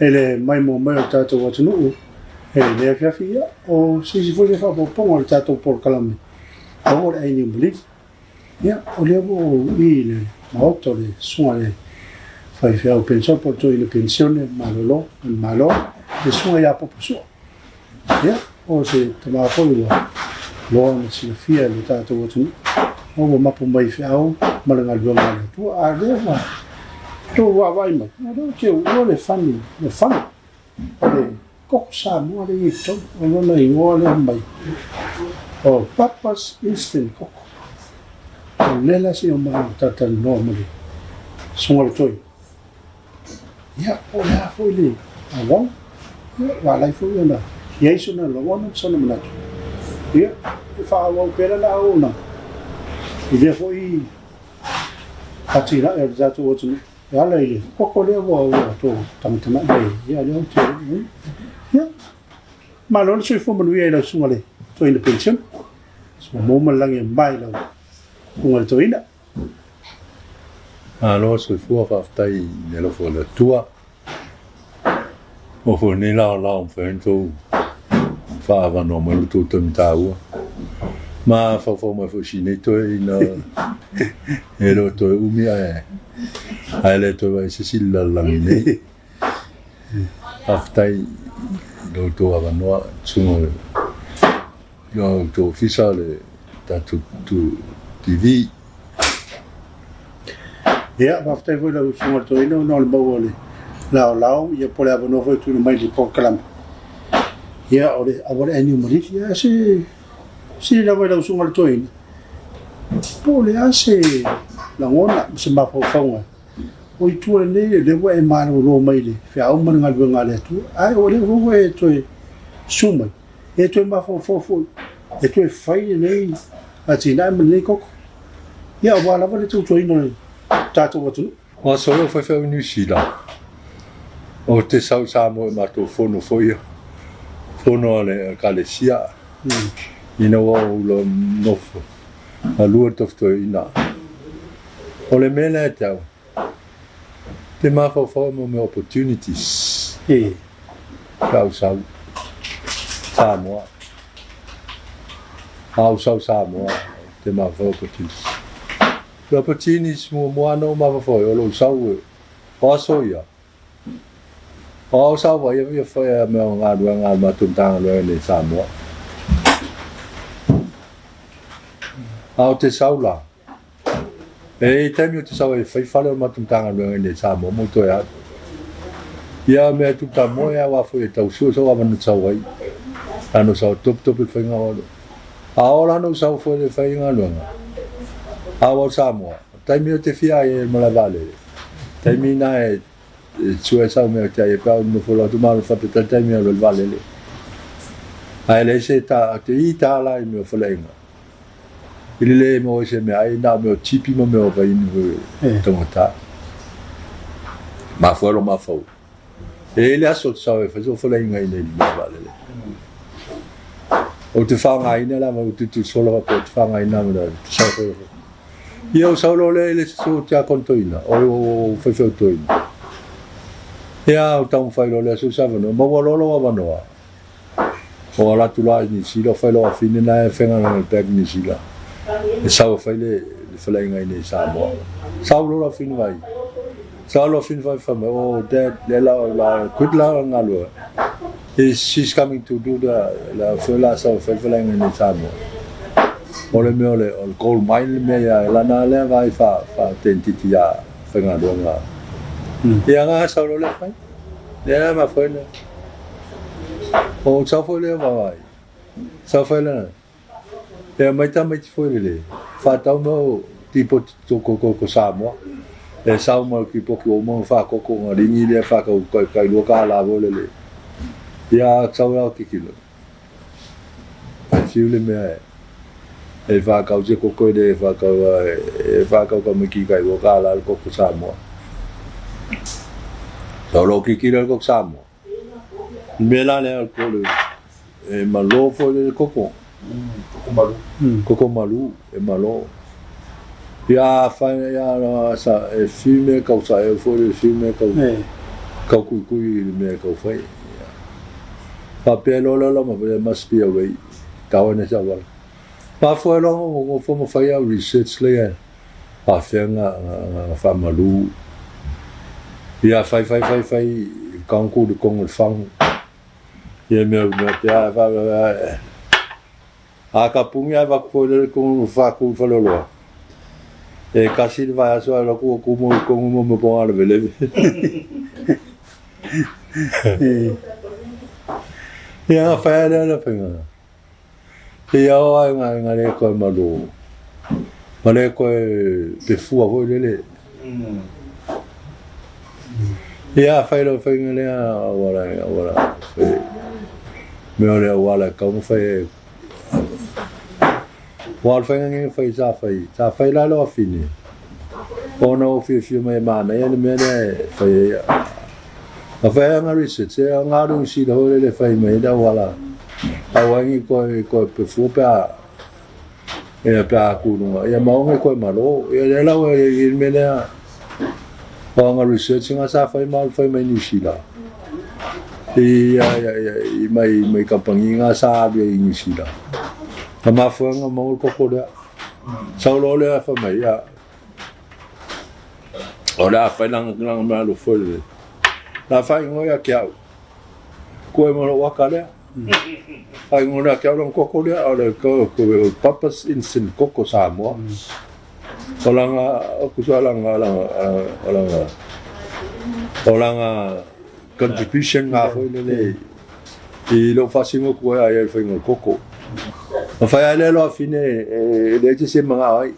E le maimoa mai o le tatou atunuu e lenei afiafi, ia, o se isi foi lea faaopoopoga o le tatou polokalame aua o le ai niu maliu. Ia, o lea ua ou i i le maota o le susuga i le faifeau penisione po o le toeaina penisione malolo a le Malo, le susuga ia Popo Sua. Ia, o se tama foi ua loa ona silafia e le tatou atunuu, ma ua mapu mai i feau ma le galuega a le Atua. A o lea ua outou vaavaai mai, o lea ou te uua le fani, le fana o le koko Samoa lea e i ai i totonu, o lona igoa lea mai, o Papa's Instant Koko. O lea la se i omai e talatalanoa ma le susuga i le Toeaina. Ia, po o le a foi le auala, ia, ua ala ai foi ona i ai sona lagona ma sona manatu, ia, e faaauau pea lana auaunaga i lea foi atinae o le tatou atunuu e ala i le koko lea ua outou tagatagai mai ai. Ia, lea ou te, ia, malo le soifua manuia i lau susuga i le Toeaina Penisione. Soifua ma le lagi e mama i lau susuga i le Toeaina. Malo soifua faafetai i le alofa o le Atua. Ua foi nei laolao mafai ai ona outou faaavanoa mai lo outou taimi taua. Ma faufau mai foi si nei toeaina e le o toe umi ae ae le toe vaai se isi i le lalolagi nei. Faafetai i lo outou avanoa, susuga i lo outou ofisa o le tatou TV. Ia, faafetai foi lau Susuga i le Toeaina ona o le maua o le laolao, ia po o le avanoa foi e tuuina mai i le polokalame. Ia, o le auala ea niu malili. Ia, se sili lava i lau Susuga i le Toeaina, po o le a se lagona ma se mafaufauga o i tua lenei, o lea ua e malolo mai le feau ma le galuega a le Atua, ae o lea foi ua e toe susu mai, e toe mafaufau foi e toe fai lenei atinae ma lenei koko, ia aua lava le tautuaina o le tatou atunuu. O aso lea o faifeau i Niu Sila, ou te sau i Samoa i matou fono foi ia, fono a le Ekalesia, ina ua ou nofo galue le tofi toeaina. O le mea lea e te au, te mafaufau i mea opportunities. Pe a ou sau Samoa. A ou sau Samoa, te mafaufau opportunities. Le opportunities muamua na ou mafaufau ai, o lou sau o aso ia. O au sa vaai ia whai a mea o galuega a le matou Matagaluega nei i Samoa. A o te sau la, E i ai taimi ou te sau ai e fai fale o le matou Matagaluega i inei i Samoa mo toe alu. Ia mea e tuta moe a wa foi e tau sue sau avanoa sau ai. Lano sau topetope le faiga o alu. A o lano sau foi le fai galuega. A o Samoa, taimi o te fia ai e malae vaalele. Taimi na e sue sau mea te ai e pau nofo la tu malo fata taimi alu le vaalele. Ae leai se ta te i ta la i mea o faleaiga. I le le maua ai se mea ai, na o mea o tipi ma mea o vainu e taugata. Mafua lo mafau. E i ai le aso te sau e fai sou faleaiga i nei mea vaalele. Ou te whangaina la mau tutu sola faapea ou te whangaina ma te sau fai. Ia o sau loa lea i le so te akon toina, o o whaiwhau toina. Ia o taumawhai loa lea so sa avanoa, maua loa lou avanoa. O ala atu la i Niu Sila, fai lou afine na e faigaluega i le Bank Niu Sila. E sau e fai le faleaiga i nei i Samoa. Sau loa le afine vai. Sau loa afine vai fai mai, oh dad, le la la quit la galuega. He's, she's coming to do the, la foi la sau e fai le faleaiga i nei i Samoa. O le mea o le, o le gold mine le mea ia, e lana lea vai fa, fa tentiti ia faigaluega. Ia nga sau loa le fai. Lea ma foi le. O sau foi lea vaai. Sau foi le. E mai tamaiti foi le le. Whātau no tipoti to ko ko ko Samoa. E sau ma ki poki o mo whakoko ngā ringi lea whakau kai kai lua ka la le le. Ia sau la kikilo. E fiu le mea e. E whakau se koko e le whakau e whakau ka miki kai lua ka la le koko Samoa. Sau lo kikilo le koko Samoa. Mea la lea ko le e malo foi le koko. Koko malu. Koko malu e malo. Ia whai ia sa e fiu me kau sa e foi le fiu me kau. Kau kuikui i le mea e kau fai. Faapea loa lea lama, there must be a way. Tau ane se auala. Mafua ai loa ona nofo ma fai au research lea faafefea na faamalu. Ia fai fai fai fai kaunku le kongo le fagu. Ia mea mea te a fa a ka pungi a vaku foi le kongo fa ku fa loloa. E kasi le vaiaso ai loku o kumu i kongo mo mo ponga le veleve. Ia nga whaia lea la whainga. Ia o ai nga nga le koe malo. Ma le koe pe fua foi lele. Ia whai lo whainga lea awala awala. Me o le awala kau mo whai. Ua o le faiga lenei na fai sa fai, sa fai la le wafine, ona ua fiafia mai e manaia le mea lea e fai ai. Na fai ai ana research, e ana alu i sila foi lele e fai mai ai le auala, aua ai ne i toe, toe pefua pe a, ia pe a tu i luga, ia ma aua ne i toe malo. Ia lea la ua i ai le mea lea, o ana research na sa fai ma alu fai mai Niu Sila. I, ia, ia, ia, i mai, mai kamupani na sa alu ai i Niu Sila. Ka mafuanga maua le koko lea. Sau loa lea fai mai, ia, o le a fai lana, lana mea alo foi le. La faaigoa ia te au. Koe ma lou aka lea. Faaigoa lea te au lana koko lea, o le, ko, ko, o Papa's Instant Koko Samoa. O lana, o kusa lana, lana, lana, o lana contribution ngā foi lele i lou faasino atu ai ai le faiga o le koko. Na fai ai lea loa fine e leai se se manao ai.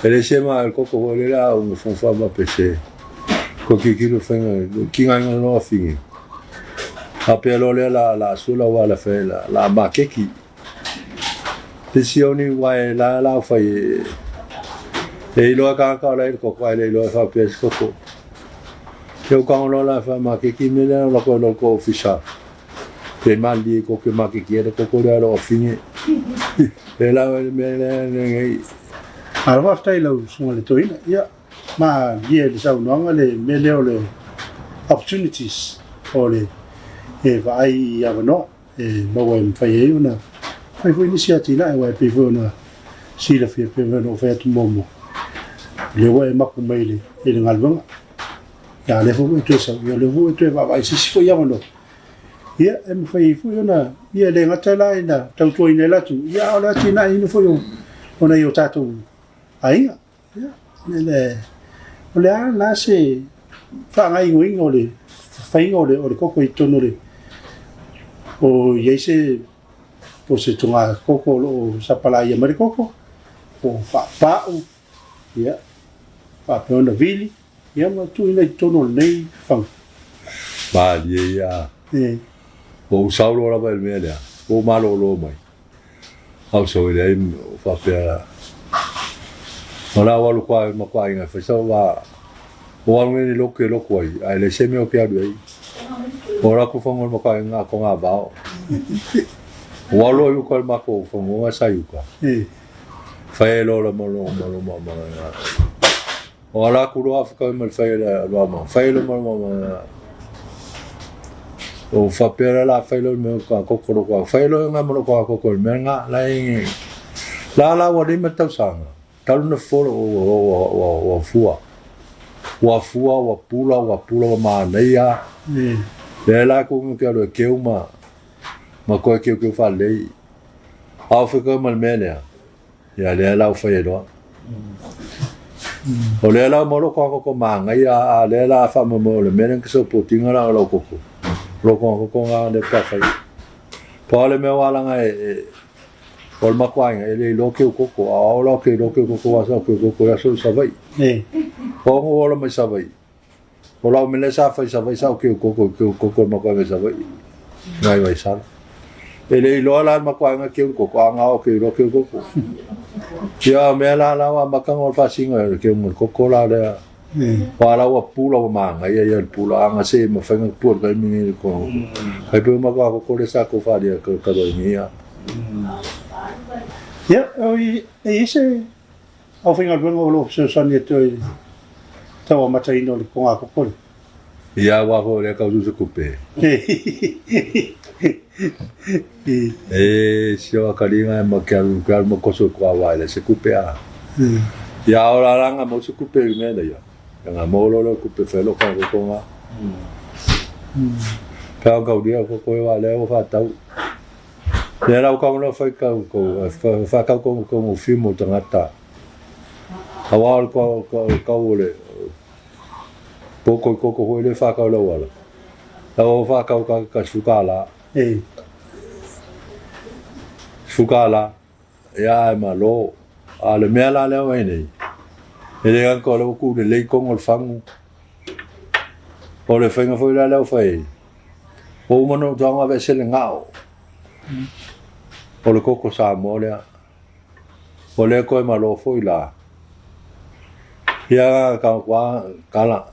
E leai se manao le koko foi lele a o fongfa ma pese. Ko kikilo faiga kinga loa fine. A pea loa lea la la sula wa la fai la la makeki. Te sioni wa e la la fai e iloa kāka o la i le koko ai le iloa e faapea se koko. Ke o kago loa la fa ma ke ki me lea la ko lo ko ofisa. Ke ma li ko ke ma ke ki le koko lea lo ofinge. E la le me le le ngai. Malo faafetai i lau susuga i le toeaina. Ia, malie le saunoaga le mea lea o le opportunities o le e vaai i avanoa e maua e mafai ai ona fai foi nisi atinae aua e pei foi ona silafia pei ona ou fai atu muamua, o lea ua e mapu mai i le galuega. Ia, a o lea foi ua e toe sau, ia o lea foi ua e toe vaavaai i se isi foi avanoa, ia, e mafai ai foi ona, ia, e le gata la ina tautuaina ai le atunuu, ia, a o le atinaeina foi o nai o tatou aiga. Ia, o le a la se faagaoioiga o le faiga o le koko i totonu o le, o i ai se, po o se toga koko o lo o sapalaia mai le koko, po o faapau, ia, faapea ona vili, ia ma tuuina i totonu o lenei faga. Malie ia. E. Ua ou sau loa lava i le mea lea, ua ou malolo mai. Au sau e leai faapea o la alu kwa ma kwa inga fai sau wa o alu nei loku e loku ai ai le se mea o ke alu ai o la ku fongo ma kwa inga ko ngā vao o alu ai uka ma ko fongo nga sa uka fai e lola ma lo ma lo ma ma o ala ku loa fa ma fai le loa ma fai lo ma ma ma o faapea la fai lo me ka koko lo ka fai lo nga mo ka koko me nga la e la la wa lima tausaga talu na folo o o o o fua ua fua ua pula ua pula ua manaia le la ku ke lo ke uma ma koe ke ke fa lei au fe ko ma me lea Ia lea la ua fai ai loa. O lea la ua maua lou koko magaia, a lea la a faamoemoe o le mea lea na supportinga la o lau koko. O lou koko na lea pe a fai. Pau le mea ua alaga e, o le matou aiga, e le iloa keu koko, a o au la ou te iloa keu koko aua sa ou keu koko i aso i Savaii. O au na ou ola mai Savaii. O lau mea lea sa fai Savaii sa ou keu koko, keu koko i le matou aiga i Savaii, nai Vaisala. E le iloa la le matou aiga keu le koko, a na ou te iloa keu koko. Ia o mea la la ua amata ona faasino e le keuga o le koko la lea. Aua la ua pula ua manaia ia le pula a na se mafai ona pua i le taimi nei le koko. Kai pe uma ka koko lea sa tou faaalia talu ai nei ia. Ia, e i ai se aufaigaluega o lo o fesoasoani atu ai i le tauamataina o le kogakoko lea. Ia aua foi o lea kau se kupe. E si o akalinga e ma ke alu ke alu ma koso ko awa le se kupe a. Ia o la langa mo se kupe i mea ia. Nga mo lo lo kupe fe lo ka ko nga. Ka ka dia ko ko wa le o fa tau. Le la ka no fa ka ko fa ka ko ko mo fi mo tangata. Awa ko ko ka o le po ko ko ko le fa ka lo wala. La o fa ka ka ka suka la. E. Suka la. Ia e malo. A le mea la lea mai nei. E le ka ko le ku le lei kongo le fangu. O le whainga foi la leo whai. O umano tuanga ve se le ngao. O le koko sa mo lea. O le koe malo foi la. Ia ka kwa kala.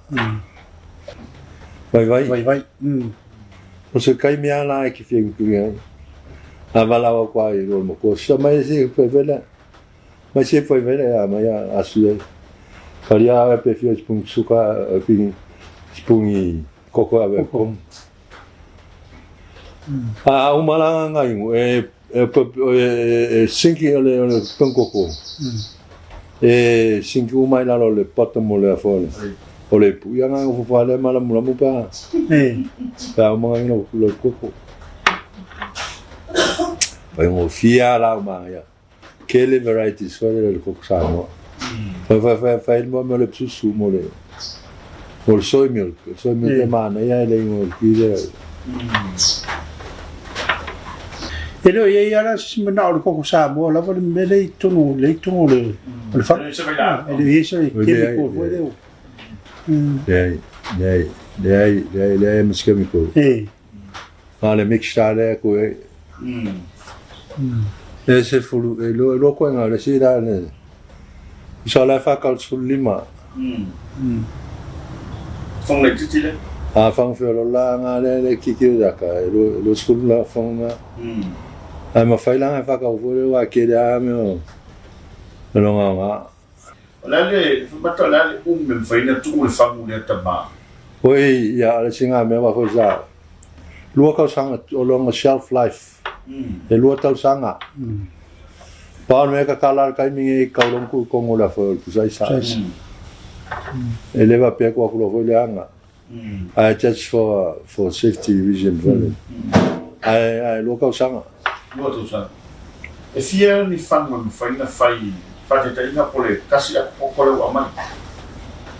Vai vai. Vai vai. O se kai mea la e ki whia kuku ai. A wala wa kwa i rol mo ko. Sa mai se pe vele. Mai se pe vele a mai a su ai. Karia a pe whia spung suka pi spungi koko a ve kom. A umalanga ngai ngu e e sinki o le pengkoko. E sinki umai lalo le pata mo le afole. O le pu ia ngai o fale mala mula mu pa. E. Pa o mga ino le koko. Pa ngo fia la o mga ia. Kele varieties foi le koko sa mo. Fa fa fa fa il mo le psusu mo le. O le soy milk, soy milk e mana ia le ngo ki le. E leo ia ia la si mana o le koko Samoa lava le mea le i tonu le i tonu le o le fale. E le ia se chemical foi leo. Leai, leai, leai, leai, leai mas chemical. E. Ma le mix le ko e. E se fulu e lo lo ko nga le si la le. Sa la fa kal sul lima. Fong le titi le. A fang fe lo la nga le le ki ki da ka e lo lo sul la fong nga. Ai ma fai la fa ka fo le wa ke le a me o. Lo nga nga. O la le, mata la le me mfai na tu le fangu le tama. Oi ia le singa me wa fo sa. Lua kau sanga o longa shelf life. E lua tau sanga. Pa me ka kala kai mingi kau long ku kongo la fo tu sai sa. E leva pe ko ku lo le anga. I just for safety reason mm. Ai lua kau sanga. Lua tau sanga. E fia ni fangu mfai na fai fatetaiga po le tasi a koko le ua mai.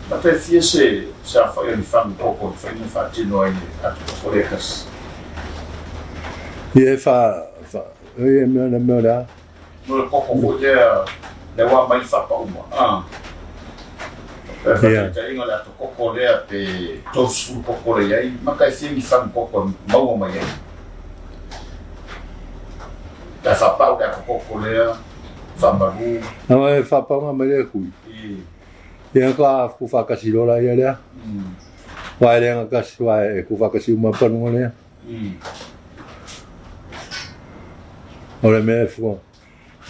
Mata e fia se sa fai ni fangu koko fai na faatino ai le atu koko le kasi. Ia fa fa e me na me la. No le koko foi lea le ua mai fapa uma. Ah. E fatetaiga le atu koko lea pe 30 koko le iai. Mata e fia ni fangu koko maua mai ai. Ta fapau le atu koko lea. Whamaru. Na e whapaunga mai le kui. Ia ka ku whakasi lola ia lea. Wai le nga kasi wai ku whakasi uma panunga lea. O le mea e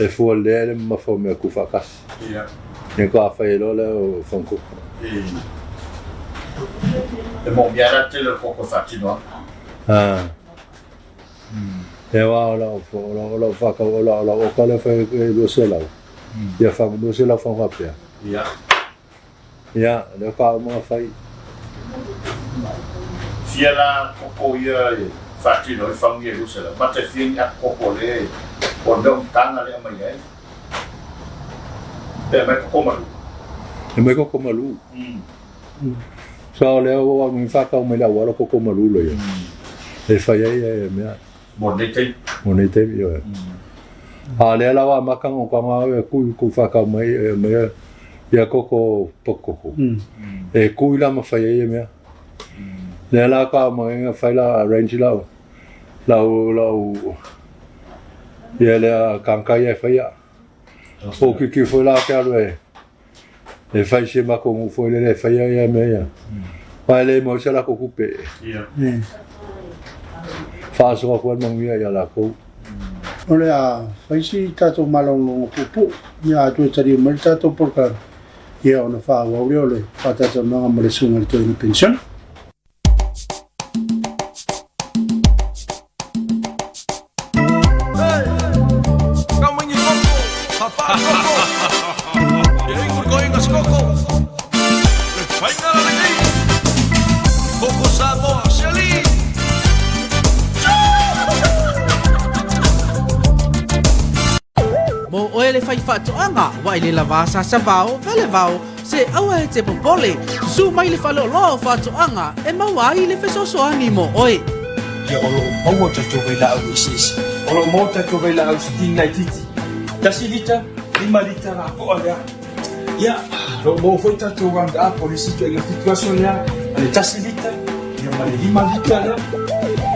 fua lea le mafau mea ku whakasi. Ia. Ia ka whai lola o whankoko. E mo miara te le koko whatinoa. Ah. E wā o lau whakau o lau o ka le whai e lua se lau. Ia whangu lua se lau whangu apea. Ia. Ia, leo ka o mga whai. Fia la koko ia e whatino e whangu ia lua se lau. Mata fia ni a koko le o nong tanga le amai ai. Pe mai koko malu. E mai koko malu. Sa o leo o ngi whakau mai lau wala koko malu lo ia. E whai ai e mea. Mo nei tei. Mo nei tei, ia. A lea lawa makanga o ka ngā e kui ku whakau mai e mea ia koko pokoko. E kui la ma whai ai e mea. Lea la ka mai ngā whai la arrange lau. Lau, lau, ia lea kankai e whai a. O kiki fo la ke alu e. E whai se mako ngu fo le whai ai e mea ia. Whai le mo se la kupe. Ia. Whaasoa kua manguia ia la kou. O le a whaisi tātou malongo pupu, ia atu e tari mai tātou porka, ia ona wha wauri o le whātātou manga mo le sunga le toina pension. le faifaatoaga ua e le lavā sasavao, velevao, se aua e te popole, susū mai le faleoloa o faatoaga e maua ai le fesoasoani mo oe. Ia o lo o maua tatou vailaau eseese. O lo o maua tatou vailaau sitini laitiiti, tasi lita, lima lita lapoa lea. Ia, o lo o maua foi tatou round up o le isi ituaiga fitu aso lea, ma le tasi lita, ia ma le lima lita lea.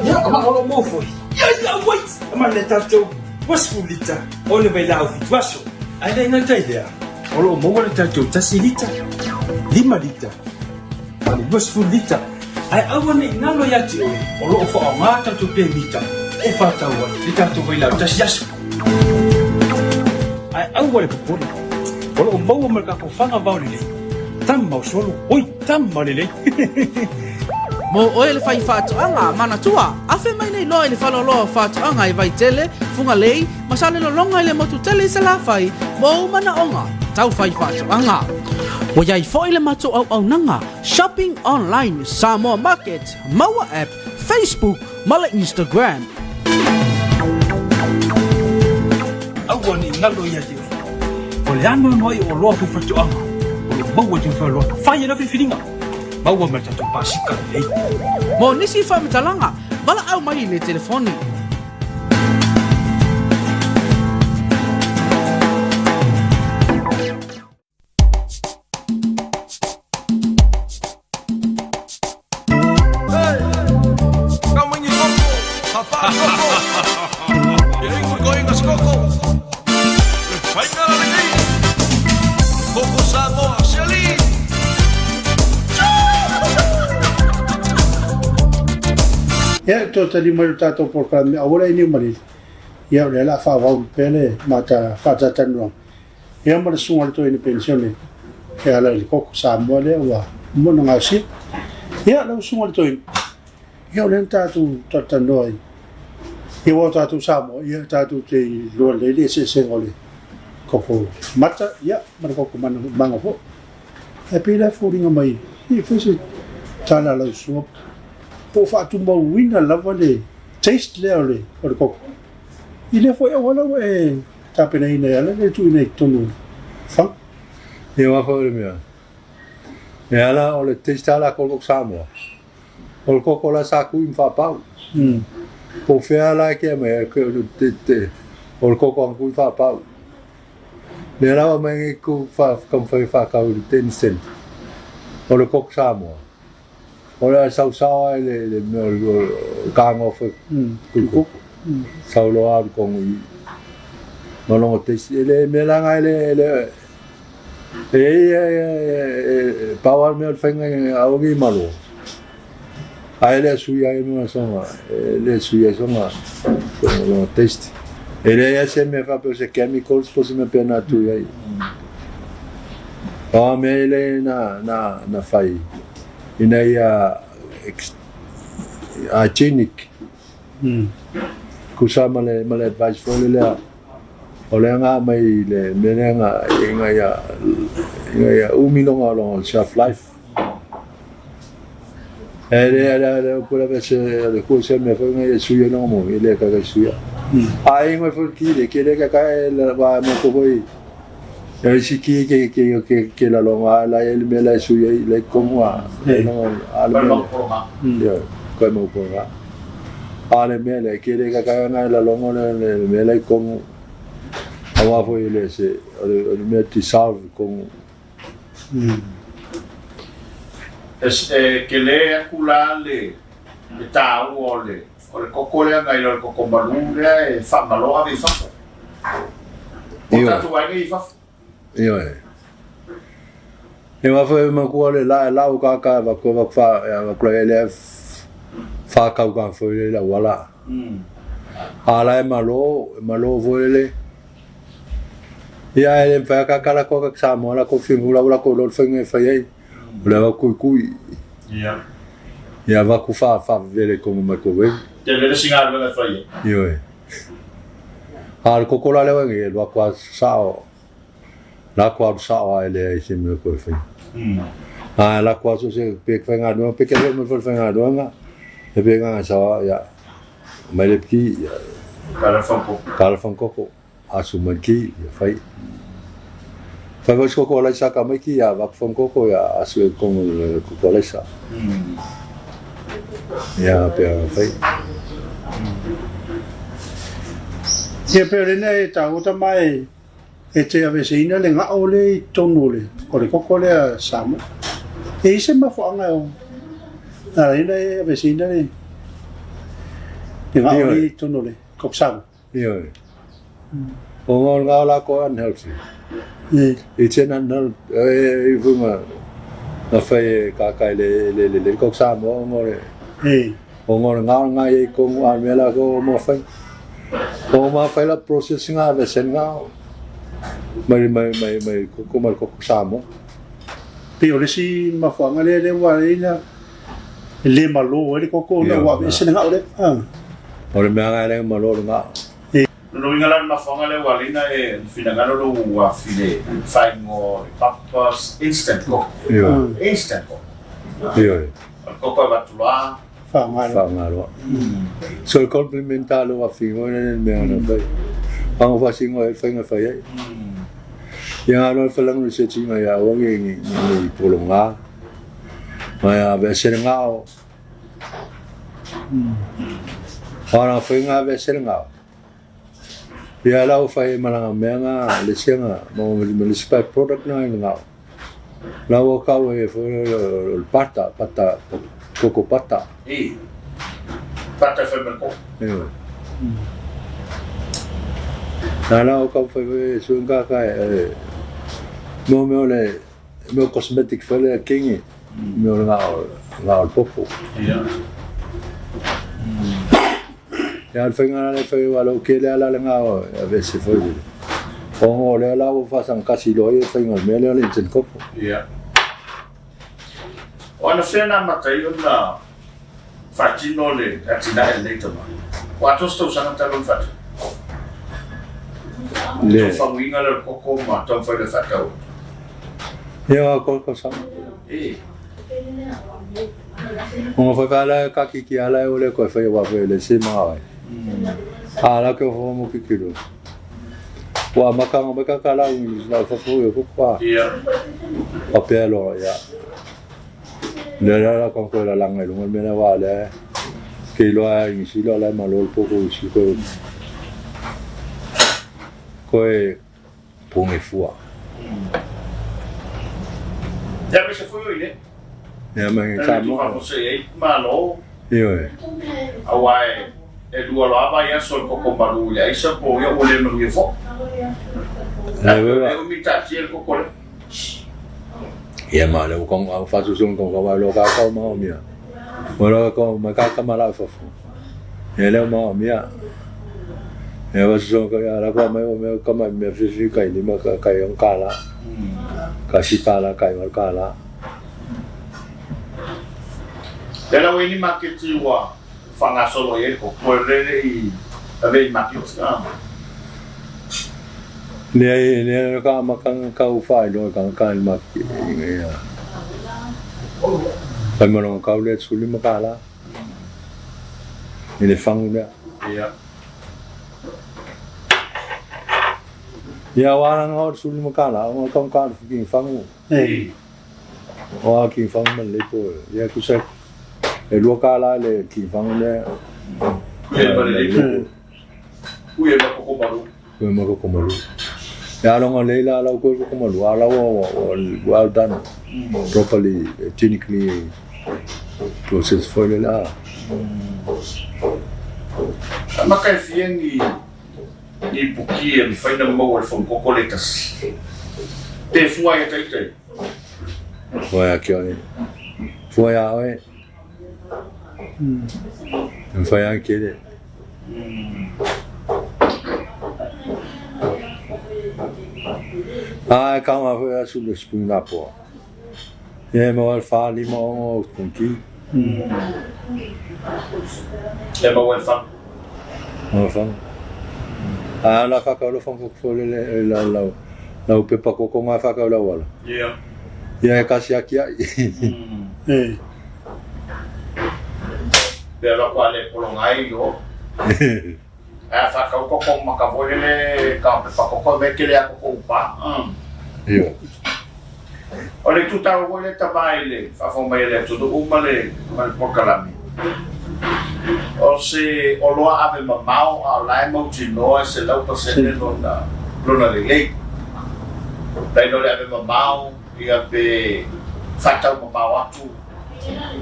Ia, ma o lo o maua foi, ia, ia, wait! Ma le tatou 20 lita o le vailaau fitu aso. Ae le gata i lea, o lo o maua le tatou tasi lita, lima lita, ma le 20 lita. Ae aua ne i galo ia te oe, o lo o faaaoga tatou pemita e faatau ai le tatou vailaau tasi aso. Ae aua le popole, o lo o maua ma le tatou faga vao lelei, tama o solo, oi, tama lelei. Mo oe le faifaatoaga, manatua, afe mai nei loa i le faleoloa o faatoaga i Vaitele, Fugalei, ma Salelologa i le motu tele i Salafai mo ou manaoga tau faifaatoaga. Ua i ai foi le matou auaunaga Shopping Online Samoa Market, Maua App, Facebook ma le Instagram. Aua ne i galo ia te oe. O le anoanoai o oloa faifaatoaga o lo o maua i tau faleoloa. Fai e lau filifiliga. Maua ma le tatou pasika lelei. Mo nisi faamatalaga, valaau mai i le telefoni. Ia, toe tali mai lo tatou polokalame aua le ainiu malili. Ia, o lea o le a faaauau pea le mata faatatanuaga. Ia ma le susuga i le toeaina penisione e ala i le koko Samoa lea ua uma ona gaosia. Ia, lau susuga i le toeaina, ia o lea na tatou talatalanoa ai, ia aua o tatou Samoa, ia tatou te iloa lelei le eseesega o le koko mata, ia ma le koko mago foi. Ae pei la e foliga mai, e fai se tala a lau susuga, po o faatumauina lava le taste lea o le koko i lea foi auala ua e tapenaina e ala le tuuina i totonu o le faga. Ia aua foi o le mea, e ala o le taste lava latou o le koko Samoa, o le koko la sa tui ma faapau. Po o fea la e kea mai ai, o le koko na tui faapau. Lea la ua aumai nei kou taumafai e faatau i le ten cent, o le koko Samoa, o le a sausao lava i le mea o le kanofa tui koko, sau loa alu tonu i ma lona taste. E le mea la lena e le e i ai pau lava le mea o le faiga aua ne i malo, ae le suia ai ma sona, e le suia ai sona lona taste. E leai lava se mea faapea o se chemicals po o se mea pea na atu i ai. O a mea e le na fai ina ia hygienic. Tusa ma le ma le advice foi lea o lea na aumai i le mea lea na ina ia ina ia umi lona lona shelf life. E le le le upu lava se le ku se mea foi ina ia suia lona mo e le ka suia. A e ngoi foi ki le ke le ka ka e la va mo ko foi e isi ki ke ke ke ke la longa la e le mea la e suia i le komu a le longa a le mea le. Ioe, koe mau poranga. A le mea lea, ke le ka na la longa le le mea la i komu. Aua foi le se o le o le mea dissolve komu. E tele atu la le taua o le o le koko lea nai lo le koko malu lea e faamalo ave i fafo. O tatou aiga i fafo. Ioe. E wa foi ma ku le la la o ka ka va ko va fa va ko le fa ka ka foi le la wala. A la e malo, e malo foi le. Ia e le fa ka ka la ko ka sa mo la ko fi la la ko lo fa ngai fa ai. O le va kui kui. Ia. Ia va ku fa fa vele ko ma ko we. Te le singa le fa ai. Ioe. A le koko la le wa ngai lo kwa sao. La ko alu sao a e leai se mea koe whai. A la ko aso se pe whaingaluenga, pe kere me whaingaluenga, e pe ngā sawa, ia, mai le piki, ia, Kala whankoko. Kala whankoko. Asu mai ki, ia fai. Fai foi se koko alaisa ka mai ki, ia vaku fang koko, ia asu e kongo le koko alaisa. Ia pea fai. Ia pea lena e tāua tama e e te aveseina le gao lea i totonu o le o le koko lea Samoa. E i ai se mafuaaga e o na ala ai ona e aveseina le le gao lea i totonu o le koko Samoa. Ioe. O ngā ngā la ko unhealthy. It's an unhealthy e i funga na whai e kākai le le le le kok Samoa o ngore. O ngore ngā ngā i kongu a mea la ko mo whai. O ma whai la processing a vesen ngā mai mai mai mai koko mai koko Samoa. Pei o le isi mafuaaga lea lea ua ala ai na le malo ai le koko ona ua aveese le gao lea. O le mea nga e le malo le gao. Lona uiga la le mafuaaga lea ua ala ai na e finagalo lou afi le faaigoa o le Papa's Instant Koko. Instant Koko. Ioe. O le koko e avatu loa. Faaaoga loa. So e compliment a lou afi ngoi le mea na fai. Whango whasingo e whainga whai ai. Ia ngā loa whalangu le setinga ia awangi ngi ngi polo ngā. Mai a vesere ngao. Whana whainga vesere ngao. Ia lau whai e malanga mea ngā le sianga ma ma le spy product na i ngao. Lau o kau e whai o le pata, pata, koko pata. I. Pata whai me koko. Ioe. Nā lau o kau whai whai e suenga kai e mea mea o le Mea cosmetic foi lea kingi, mea o le ngā o le popo. Ia. Ia le whainga le whai wa lau kele ala le ngā o a vese foi le. O ngō lea la o whasang kasi loa ia whainga mea lea le inten kopo. Ia. O ana fea nā matai ona whaatino le atinae lenei tama. O atoa se tausaga talu ona whaatino. Le. Tau whanguinga le koko ma tau whai le whaatau. Ia ngā koko sama. E. O ngā whai whaala ka kiki ala e ole koe whai wā whai le se maa ai. A la ke wha mo kikiro. Wa makanga mai ka kala ungi la whafu e koko a. Ia. Papea loa ia. Le la la ka koe la langa i lunga mea wā le ke iloa ai ngisi loa la malo le poko isi koe koe ponge fua. Ia me se foi o ile. Ia me Sa sa mo. mo. Se ei malo. Ioe. Aua e e lua loa vai aso le koko malu i le aisa po ia ua le manuia foi. Le wewa. E umi taatia le koko lea. Ia ma le kong au fasusung kong ka lo ka ka ma mia. Mo lo ka ma ka ka ma la fofo. Ia le ma mia. Ia fasusung ka ya la ka ma o me ka ma me fi fi kai ni ma ka kai ong ka la. Ka si ka la kai ma ka la. Lea la ua i ai ni maketi ua faagasolo i ai le koko e lele i ave i maketi a. Lea lea ka makanga ka u whailo ka ka ma ia. Whai malonga kau lea tsuli ma ka la. I le fangu lea. Ia. Ia wānanga o tsuli ma ka la, o ka ka ki fangu. E. O a ki fangu ma le po. Ia kusa e lua ka la le ki fangu lea. Ia ma le leipo. Ui e ma koko malu. Ui ma koko malu. Ia longa le la lau koe koko malu. A lau o well done. Properly, clinically processed foi le la. Maka e fia ni ni puki e mawhai na maua le whangkoko le tasi. Te fua ia taitai. Fua ia ki oe. Fua ia oe. Fua ia kere. Ai ka ma foi asu le spoon na po. Ia ma wal fa lima o konki. E ma wal fa. Ma fa. A la fa ka lo fa ko le le la la la u pepa ko ko nga fa ka la wala. Ia. Ia e kasi aki ai. E. Pe la kwa le polongai yo. Ae a faatau koko maka foi lele ka pepa koko e mea tele a koko upa. Ioe. O le itu taua foi lea tama i le faafofoga mai a le atunuu ma le ma le polokalame, o se oloa ave mamao a o la e mautinoa e 100% lona lona lelei. Tailo le ave mamao ia pe faatau mamao atu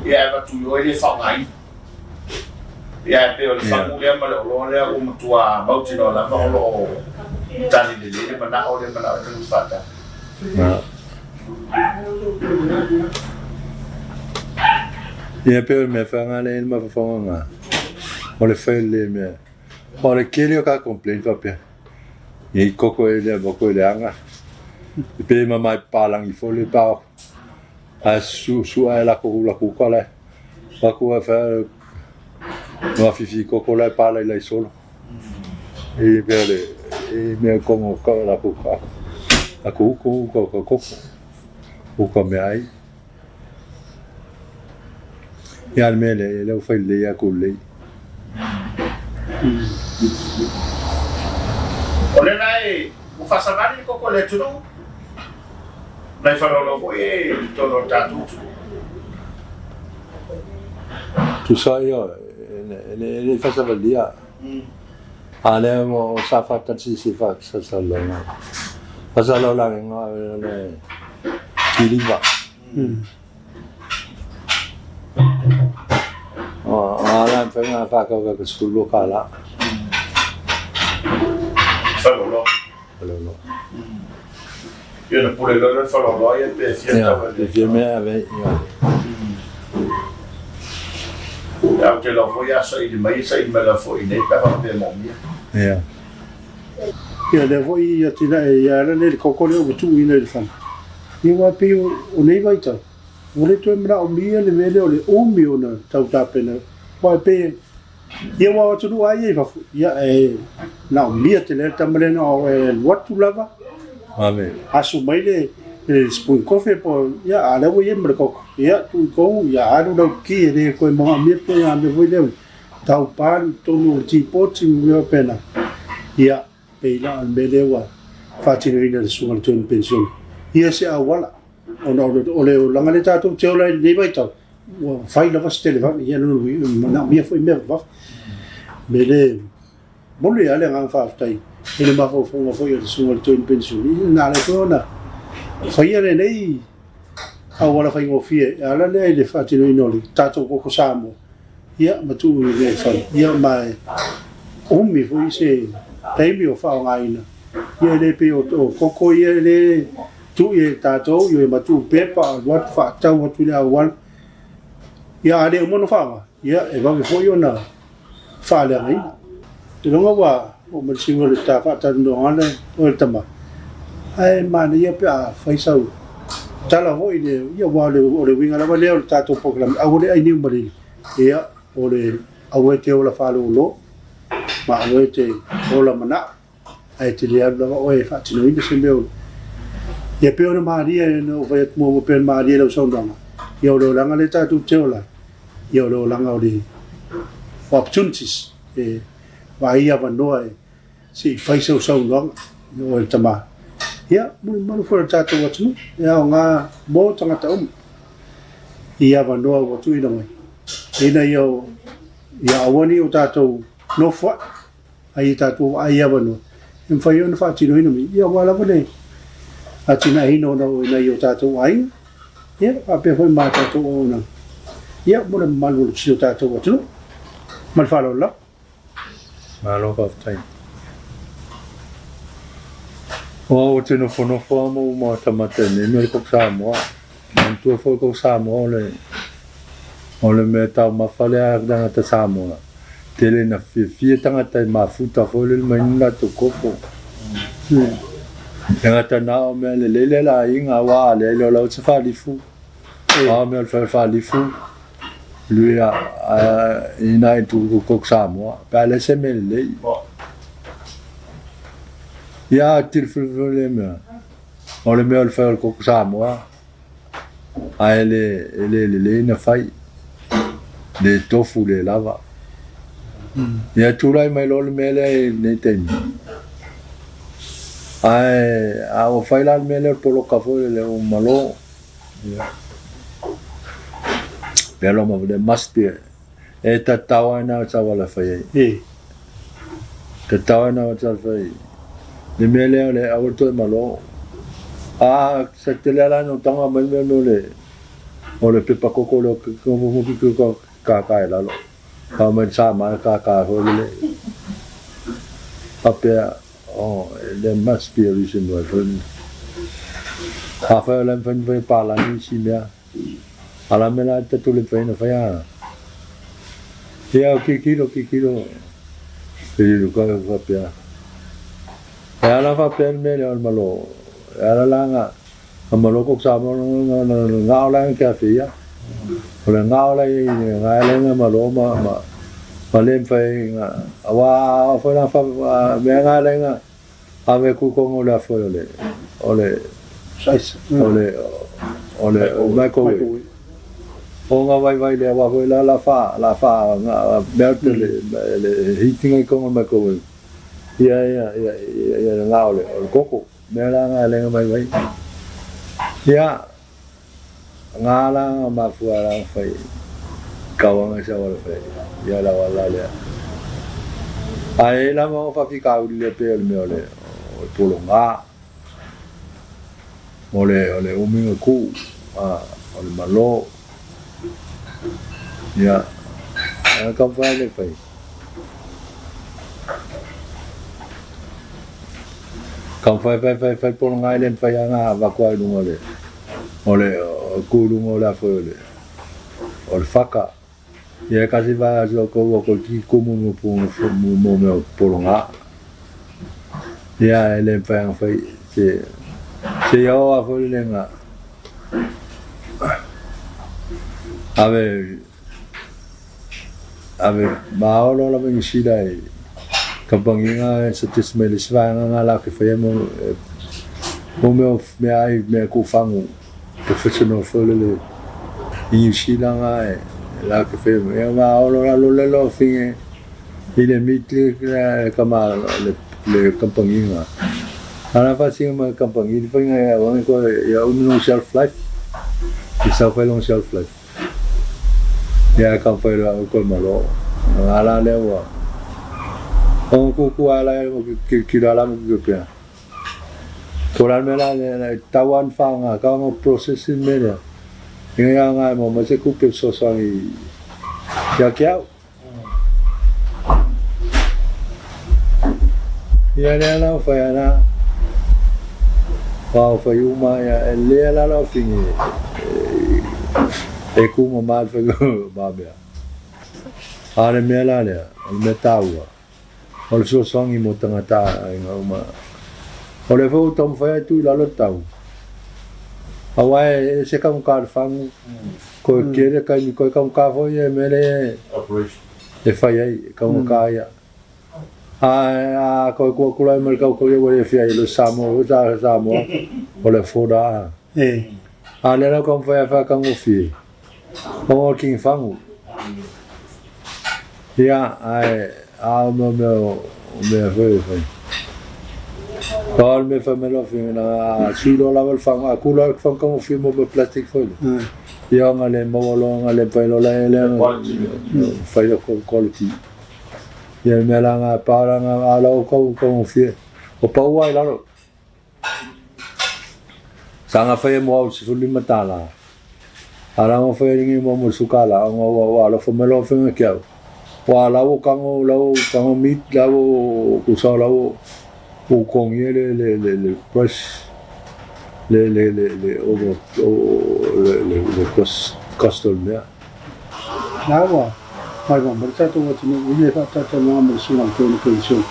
ia e avatu i o e le faaaogaina. Ia ae pei o le fagu lea ma le oloa lea ua matua mautinoa lava o lo o tali lelei le manao lea manao e talu faatali. Ia pei o le mea faga lea i le mafaufauga o le fai lelei mea. O le tele o ka complain faapea. Ia i koko e lea moko i le aga. E pe mamai palangi fo le pa ae su su ae la ko la ku ka la. Pa ku fa no fifi koko la pa la i solo. E mea le e mea kongo ka la ku ka. A ku ku ko ko ko. U ka mea ai. Ia le mea lea, lea ua fai lelei lava kou lelei. O lea la e ua faasavali le koko i le atunuu, nai faleoloa foi e i totonu o le tatou atunuu. Tusa ia, e le i faasavalia. A lea ua sa faatasi se faasalalauga. Faasalalauga o le kiliva. O la mafai ona faatau ka $12. Faleoloa. Faleoloa. Ia ona pule loa lea o le faleoloa ia pe fia tau e. Pe fia mea ave ai. Ia ou te iloa foi a saili mai e saili mai lava foi i inei pe a faapea e moomia. Ia. Ia lea foi i atinae ia ala nei le koko lea ua tuuina i le fale. Ia aua e pei o nei vaitau, ua le toe manaomia le mea lea o le umi ona tau tapena, aua e pei ia aua o atunuu lava ia i fafo, ia e manaomia tele ai le tama lea na o e alu atu lava, asu mai le spoon coffee po ia a o lea ua i ai ma le koko, ia tuu i totonu, ia alu lau ki e le toe manaomia pe a mea foi lea tau palu i totonu o le tipoti ma mea faapena, ia pei la o le mea lea ua faatinoina e le Susuga i le Toeaina Penisione, ia se auala, ona o le olaga lea tatou te ola ai i lenei vaitau, ua fai lava se televave, ia lona uiga, e manaomia foi mea vavave. O le mea lea, e momoli lava le agaga faafetai i le mafaufauga foi o le Susuga i le Toeaina Penisione, na ala ai foi ona faia lenei auala faigofie e ala lea i le faatinoina o le tatou koko Samoa, ia ma tuu i le fale, ia ma e umi foi se taimi o faaaogaina, ia e le pei o koko ia e le tuu e tatou, ia ma tuu pepa, alu atu faatau atu i le auala, ia a le uma ona faaaoga, ia e vave foi ona faaleagaina. Ailoga ua oo mai le siuga o le ta faatalanoaga lea oe le tama, ae manaia pe a fai sau tala foi i le, ia aua o le uiga lava lea o le tatou polokalame, aua le ai niu malili, ia o le aua e te ola faalolo ma aua e te ola manao, ae e te le alu lava oe e faatinoina se mea o, ia pei ona malie na ou fai atu muamua pei ona malie i lau saunoaga, ia o le olaga lea tatou te ola ai, ia o le olaga o le opportunities, e vaai avanoa e se i fai sau saunoaga i oe le tama. Ia, malumalu foi le tatou atunuu, e aoga mo tagata uma i avanoa ua tuuina mai, ina ia, ia aua ne i o tatou nofoai, a ia tatou vaai avanoa e mafai ai ona faatinoina mai, ia aua lava le atinaeina ona o nai o tatou aiga, ia faapea foi ma tatou auaunaga, ia mo le mamalu o si o tatou atunuu. Ma le faaaloalo lava. Malo faafetai. O au ou te nofonofo lava ma ou matamata i nei mea o le koko Samoa. Manatua foi le koko Samoa o le o le mea taumafa lea a tagata Samoa. Tele ina fiafia tagata e mafuta foi lele mai ni latou koko. E gata na o mea lelei lea le aiga aua a leai loa lau se faalifu. A o mea o le faalifu lui a ina e tu koko Samoa. Pe a leai se mea lelei. Ia tilofilofilo lea mea. O le mea o le fai o le koko Samoa, ae le, e le lelei na fai, le tofu le lava. Ia tulai mai loa le mea lea i lenei taimi. Ae a ua fai la le mea lea o le poloka foi lele ua malo. Ia. Pea loa ma there must be e tatau ai na sa wala fai ai. E. Tatau ai na sa fai. Le mea lea o le aua toe malo. A sa tele ala no tanga mai mea no le o le pepa koko le ko mo ki ko ka ka e lalo. Ka mai sa mai ka ka ho le. Papea oh there must be a reason why. A fai o le fai fai palani si mea. Ala me la te tule fai na fai a. Ia o kikiro kikiro. E riru ka whapea. E ala whapea ni mele o malo. E ala la nga a malo ko sa mo nga nga o la nga fe ia. O le nga o la i nga ele nga malo ma ma ma le fai nga awa o fai la fa me nga le nga ave ku ko ngo la foi o le o le Size. o le o le microwave. O nga vai vai le awa foi la la fa la fa nga mea te le le heating ai kongo microwave. Ia ia ia ia ia nga o le o le koko. Mea la nga le nga mai vai. Ia nga la nga mafua la fai kawanga sa wala fai. Ia la wala le. Ai la mo fa fi ka uli le pe o le mea o le o le polo nga. O le o le uminga ku a o le malo. Ia a ka fai le fai. Ka fai fai fai fai polo ngai le fai anga va kwa lunga le. O le o ku lunga o le afo le. O le whaka. Ia kasi va so ko ko ki kumu mo pu mo mo mo polo nga. Ia e le fai anga fai se se ia o afo le nga. Ave ave maolo la vengi sila e kampanginga e sa tis mai le svanga nga la ke fai mo mo meo mea ai mea ku fangu professional fo le le i New Zealand nga e la ke fai mo ia maolo la lo le lo finge i le mitli le kama le le kampanginga. Ana fa singa ma kampangi fai nga ia wangi ko ia umi no shelf life. I sa fai long shelf life. Ia ka fai la ko malo. Nga la le wa. O ku ku ala mo ki ki la la mo ki pe. Ko la me la le tawan fa nga ka ngo processing me le. Nga nga mo mo se ku pe so so i. Ya kia. Ia lea la o fai ana wa o fai uma ia e lea la la o fingi e ku ma ma fai ma mea. A le mea la lea, o le mea tāua. O le fesoasoani mo tagata aiga uma. O le foi o taumafai atu i lalo tau. Aua e se kamuka le fangu, ko e kele kaimi, ko e kamuka foi e mele e fai ai, e kamuka ia. A a ko ko kula mai kau ko ia e fia i le Samoa, o sa Samoa, o le foda. E. A le la kamu fai fa kangu fi. O king fangu. Ia ai a mo mo me foi foi. Tol me fa me lo fi na silo la val fangu a kula fangu kangu fi mo me plastic foi. Ia nga le mo lo nga le fai lo la le fai lo quality. Ia me la nga pa la nga ala o kau kau fi. O pa ua i lalo. Sanga fai mo au si fuli matala. Ala ngo fai ringi mo mo sukala ngo wa wa lo fo me lo fi me kiau. Wa la wo kango la wo kango meat la wo kusa la wo u kongi le le le le price le le le le o o le le le cost cost o mea. Na ua mai ma mo le tatou atunuu i le faatatalanoaga ma le susuga i le Tonu Penisione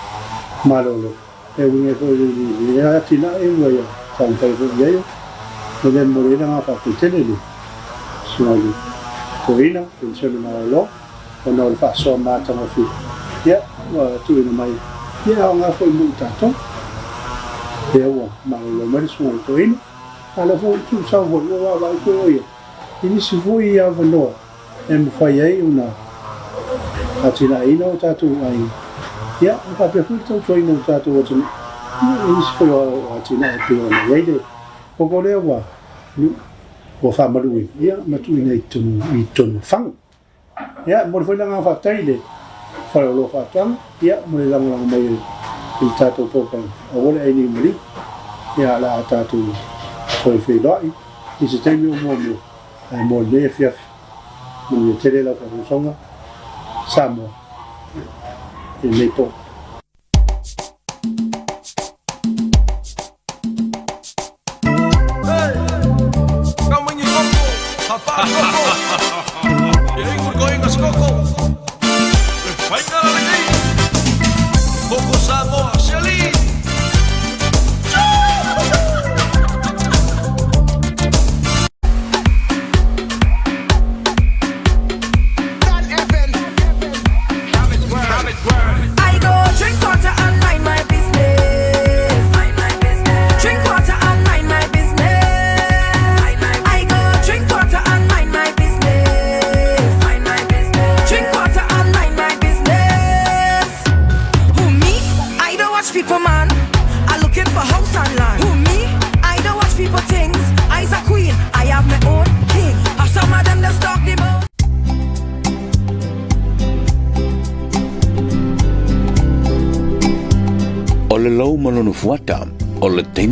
Malolo e uiga ai foi i le atinae ua ia taumafai foi i ai o le momoli ai le agaga faafetai tele i le susuga i le Toeaina Penisione Malolo ona o le faasoa matagofie ia ua tuuina mai ia e aoga foi mo i tatou lea ua malolo mai le susuga i le Toeaina a o lea foi ua tuusau foi ua vaavaai foi o ia i nisi foi avanoa e mafai ai ona atinaeina o tatou aiga, ia, e faapea foi le tautuaina o le tatou atunuu i nisi foi o atinae e pei ona i ai le koko lea ua ua faamaluina, ia, ma tuuina i totonu i totonu o Faga. Ia, e momoli foi le agaga faafetai i le Faleoloa Faatoaga, ia, mo le lagolago mai i le tatou polokalame, aua le ai nei maliu. Ia, o le a tatou toe feiloai i se taimi o muamua, ae mo lenei afiafi, manuia tele lau faafogafoga, Samoa, i lenei po. O le lou ma lona fuata, o le taimi.